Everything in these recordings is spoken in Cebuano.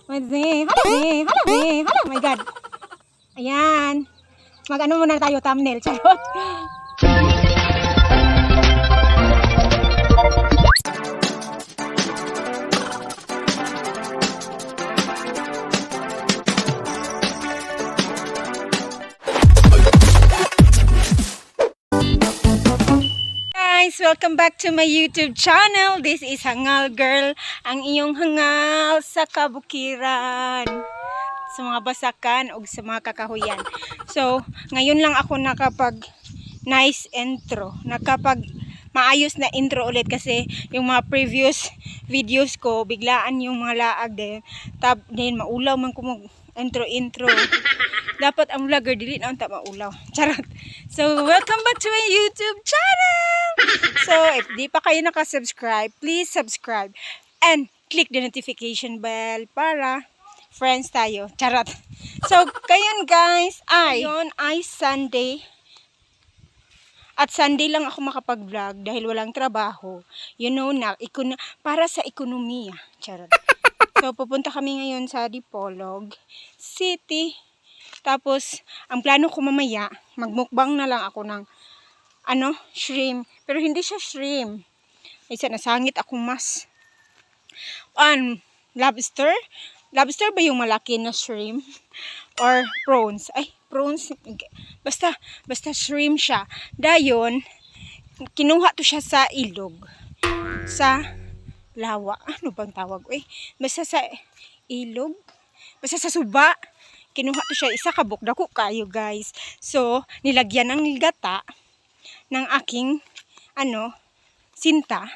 Hala, hala, hala, my God. Ayan. Mag-ano muna tayo, thumbnail. Charot. Guys, welcome back to my YouTube channel. This is Hangal Girl, ang iyong hangal sa kabukiran, sa mga basakan o sa mga kakahuyan. So, ngayon lang ako nakapag nice intro, nakapag maayos na intro ulit kasi yung mga previous videos ko, biglaan yung mga laag din. Tab, din maulaw man ko mag intro intro. Dapat ang vlogger dili na unta maulaw. Charot. So, welcome back to my YouTube channel. So, if di pa kayo nakasubscribe, please subscribe and click the notification bell para friends tayo. Charot. So, kayon guys, ay, yun ay Sunday. At Sunday lang ako makapag-vlog dahil walang trabaho. You know na, para sa ekonomiya. Charot. So, pupunta kami ngayon sa Dipolog City. Tapos, ang plano ko mamaya, magmukbang na lang ako ng ano, shrimp. Pero hindi siya shrimp. Isa, nasangit ako mas. An, lobster? Lobster ba yung malaki na shrimp? Or prawns? Ay, prawns. Basta, basta shrimp siya. Dayon, kinuha to siya sa ilog. Sa lawa. Ano bang tawag? Eh, basta sa ilog. Basta sa suba. Kinuha to siya. Isa kabuk. Dako kayo, guys. So, nilagyan ng gata ng aking ano, sinta.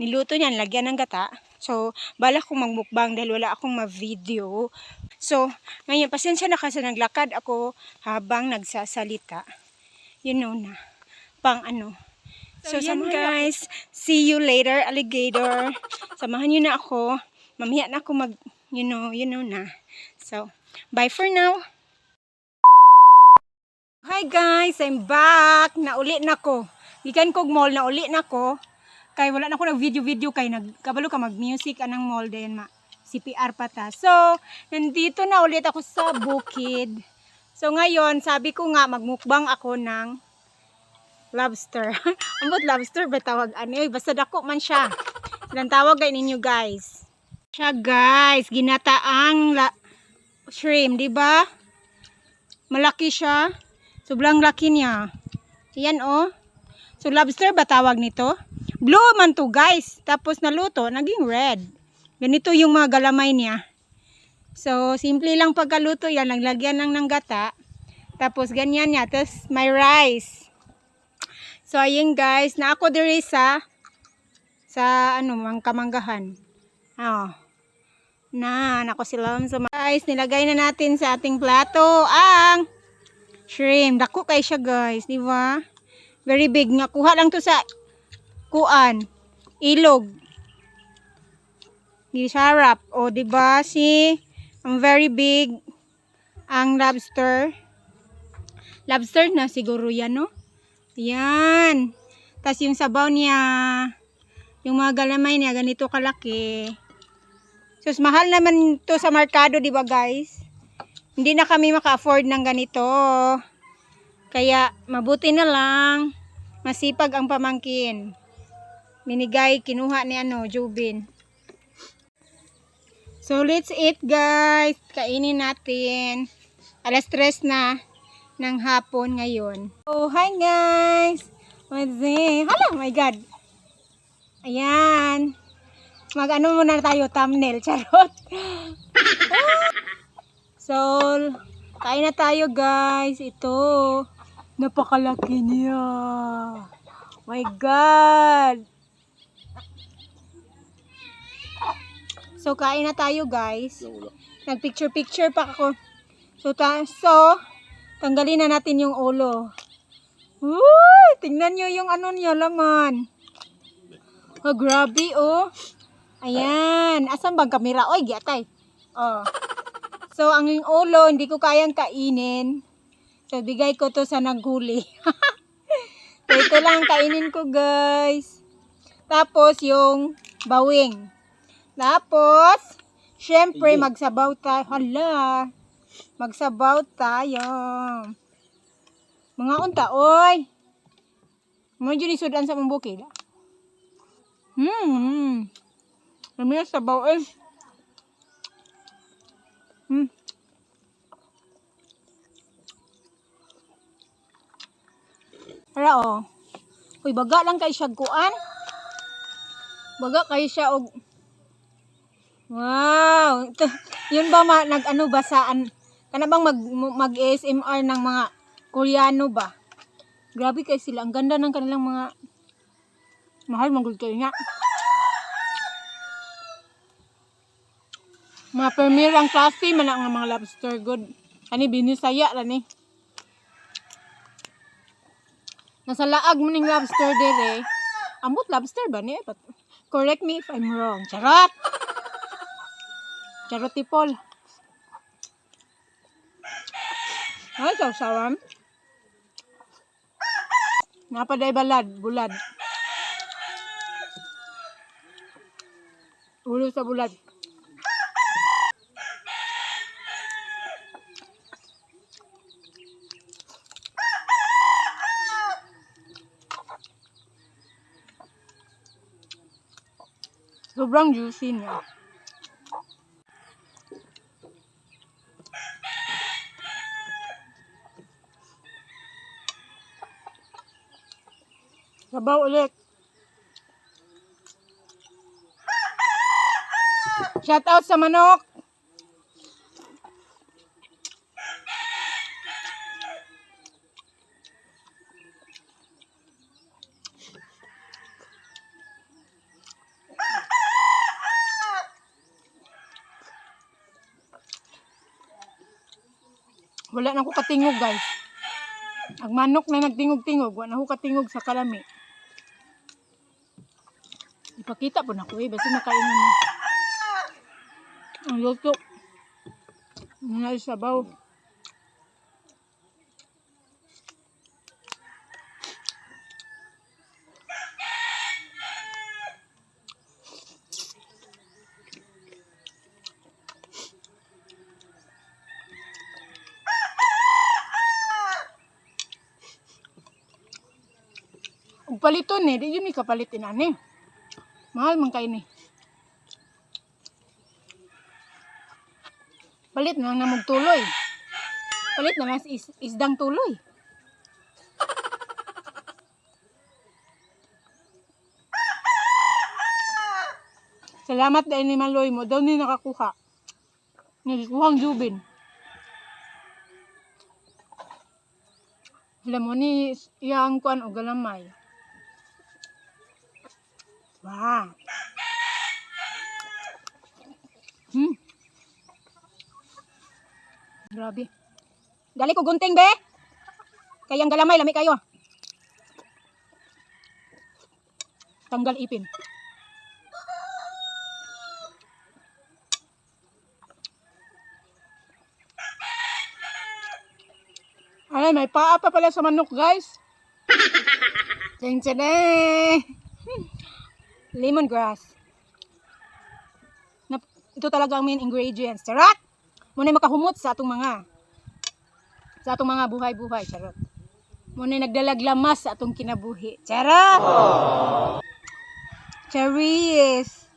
Niluto niyan, lagyan ng gata. So, balak kong magmukbang dahil wala akong ma-video. So, ngayon, pasensya na kasi naglakad ako habang nagsasalita. You know na. Pang ano. So, So, yan samahan guys. See you later, alligator. Samahan niyo na ako. Mamaya na ako mag, you know na. So, bye for now. Hi guys, I'm back. Nauli na ko. Gikan kog mall, nauli na ko. Kay wala na ko nag-video-video kay nagkabalo ka mag-music anang mall din ma. CPR pa ta. So, nandito na ulit ako sa bukid. So ngayon, sabi ko nga magmukbang ako ng lobster. Ambot lobster ba tawag ano? Eh, basta dako man siya. Silang tawag kay ninyo guys. Siya guys, ginataang shrimp, di ba? Malaki siya. Sobrang laki niya. Ayan oh. So lobster ba tawag nito? Blue man to guys. Tapos naluto, naging red. Ganito yung mga galamay niya. So simple lang pagkaluto yan. Naglagyan lang ng gata. Tapos ganyan niya. Tapos may rice. So ayun guys, na ako diri sa ano, mangkamanggahan. Oh. Na, nako sila sa guys, nilagay na natin sa ating plato ang shrimp. Dako kay siya guys, di ba? Very big nga. Kuha lang to sa kuan, ilog. Di sarap. O, di ba? See? Ang very big ang lobster. Lobster na siguro yan, no? Yan. Tapos yung sabaw niya, yung mga galamay niya, ganito kalaki. So, mahal naman to sa merkado, di ba guys? Hindi na kami maka-afford ng ganito. Kaya, mabuti na lang. Masipag ang pamangkin. Minigay, kinuha ni ano, Jubin. So, let's eat guys. Kainin natin. 3:00 na ng hapon ngayon. Oh, hi guys! Hala, my God! Ayan. Mag-ano muna tayo, thumbnail. Charot. So, kain na tayo guys. Ito. Napakalaki niya. My God! So, kain na tayo guys. Nag-picture-picture pa ako. So, tanggalin na natin yung ulo. Uy, tingnan nyo yung ano niya, laman. Oh, grabe, oh. Ayan. Asan bang kamera? Oy, giatay. Oh. So, ang ulo, hindi ko kayang kainin. So, bigay ko to sa naghuli. So, ito lang kainin ko, guys. Tapos, yung bawing. Tapos, shrimp. Siyempre, magsabaw tayo. Hala. Magsabaw tayo. Mga unta, oy. Mo dyan isudan sa mong bukid. Lami ang sabaw, eh. Ara, oh. Uy, baga lang kay siya kuan. Baga kay siya og. Wow! Ito, yun ba ma, nag ano ba saan? Kana bang mag mag ASMR ng mga Koreano ba? Grabe kay sila. Ang ganda ng kanilang mga mahal manggol kayo nga. Mga premier ang klase man ang mga lobster good. Ani binisaya ra ni. Nasa laag mo ning lobster dire. Amot lobster ba ni? But correct me if I'm wrong. Charot! Charot ni Paul. Ay, sawsawan. Napaday balad, bulad. Ulo sa bulad. Sobrang juicy niya. Sabaw ulit. Shout out sa manok. Wala na ko katingog, guys. Ang manok na nagtingog-tingog, wala na ko katingog sa kalami. Ipakita po na ko eh, basta makaingon mo. Ang luto. Ang sabaw. Ug paliton eh, di yun ni kapalit inani. Mahal man kay ni. Palit na lang namog tuloy. Palit na lang is isdang tuloy. Salamat dahil ni Maloy mo. Daw ni nakakuha. Nagkuhang jubin. Alam mo ni iyang kuan og galamay. Wow. Grabe. Dali ko gunting be. Kayang galamay lami kayo. Tanggal ipin. Ay, may paa pa pala sa manok, guys. Ding ding. Lemongrass. Ito talaga ang main ingredients. Charot! Muna makahumot sa atong mga buhay-buhay. Charot. Muna nagdalaglamas sa atong kinabuhi. Charot! Charis!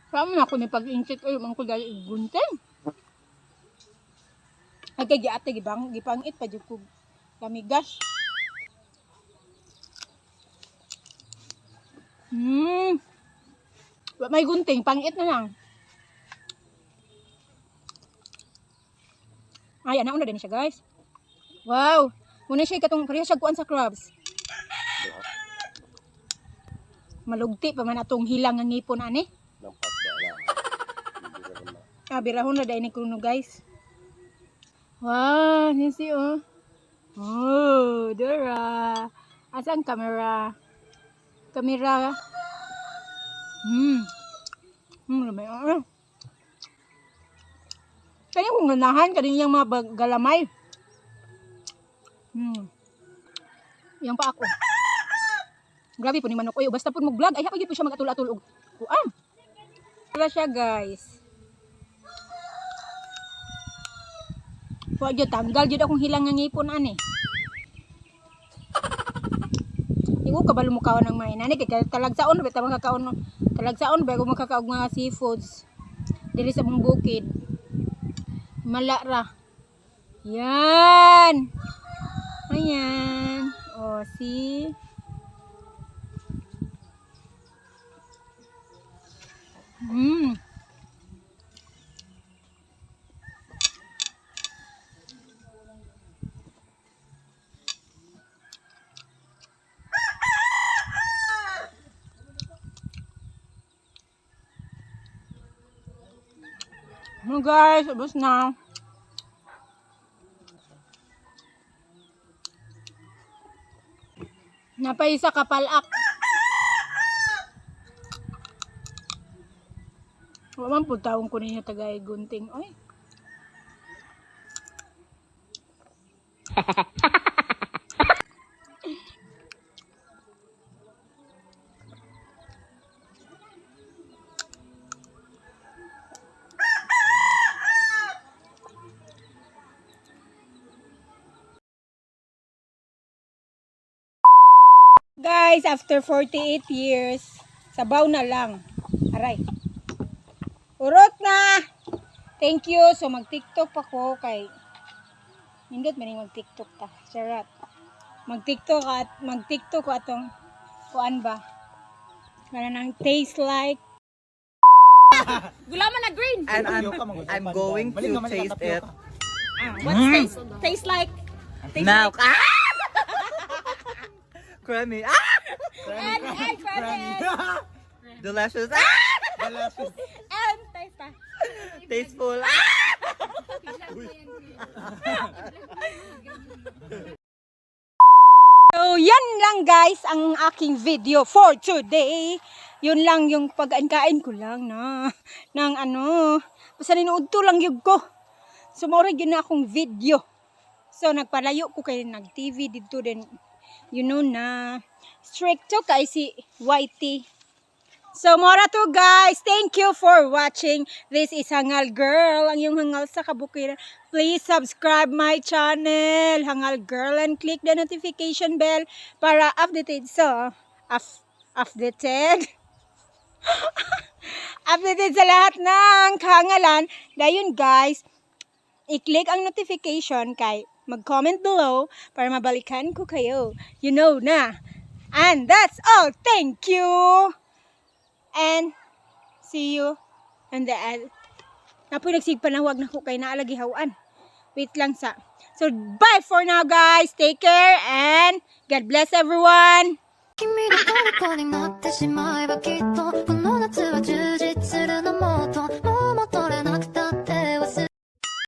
Saan na ako ni pag-inchik ay man ko dahil gunting. Ay kay giate gibang gipangit pa jud ko lamigas. Wa may gunting, pangit na lang. Ay, ana una din siya, guys. Wow. Muna siya katong pareha siya kuan sa crabs. Malugti pa man atong hilang nga ngipon ani. Lampas ba na? Hindi ka na. Ah, birahon na dahil ni Kuno, guys. Wow, you see, oh. Oh, Dora. Asa ang camera? Camera. Lamay. Oh. Kani kung ganahan, kani iyang mga galamay. Yang pa ako. Grabe po ni manok. Oy, basta po mag-vlog. Ay, ako po siya mag-atul-atul og kuan. Tara siya, guys. Wa jud tanggal jud akong hilang nga ngipon ani. Di ko kabalo mo kaon ng may nani kay talagsaon ba ta makakaon, talagsaon ba ko makakaog mga seafoods diri sa mong bukid. Mala ra. Yan. Ayan. Oh, see? Ano guys, ubos na. Napaisa kapalak. Wa man pud taong ko ninyo tagay gunting. Oy. Guys, after 48 years, sabaw na lang. Aray. Urot na! Thank you. So, mag-TikTok pa ko kay nindot man yung mag-TikTok ta. Charot. Mag-TikTok at mag-TikTok ko atong kuan ba? Kana nang taste like. Gulaman na green. And I'm going to taste it. What's taste taste like? Milk. Ah! Creamy. Ah! And creamy. Delicious. Ah! And taste ta. Tasteful. Ah! So, yan lang guys ang aking video for today. Yun lang yung pagkain-kain ko lang na ng ano. Basta ninuod to lang yun ko. So, maura yun na akong video. So, nagpalayo ko kay nag-TV dito din. You know na. Strict to kay si YT. So, mora to guys. Thank you for watching. This is Hangal Girl, ang iyong hangal sa kabukiran. Please subscribe my channel, Hangal Girl, and click the notification bell para updated. So, updated. Updated sa lahat ng kahangalan. Dayon guys, i-click ang notification kay mag-comment below para mabalikan ko kayo. You know na. And that's all. Thank you. And see you in the end. Napoy nagsigpanawag na ko kay naalagi hawan. Wait lang sa. So bye for now guys. Take care and God bless everyone. 君の虜になってしまえばきっと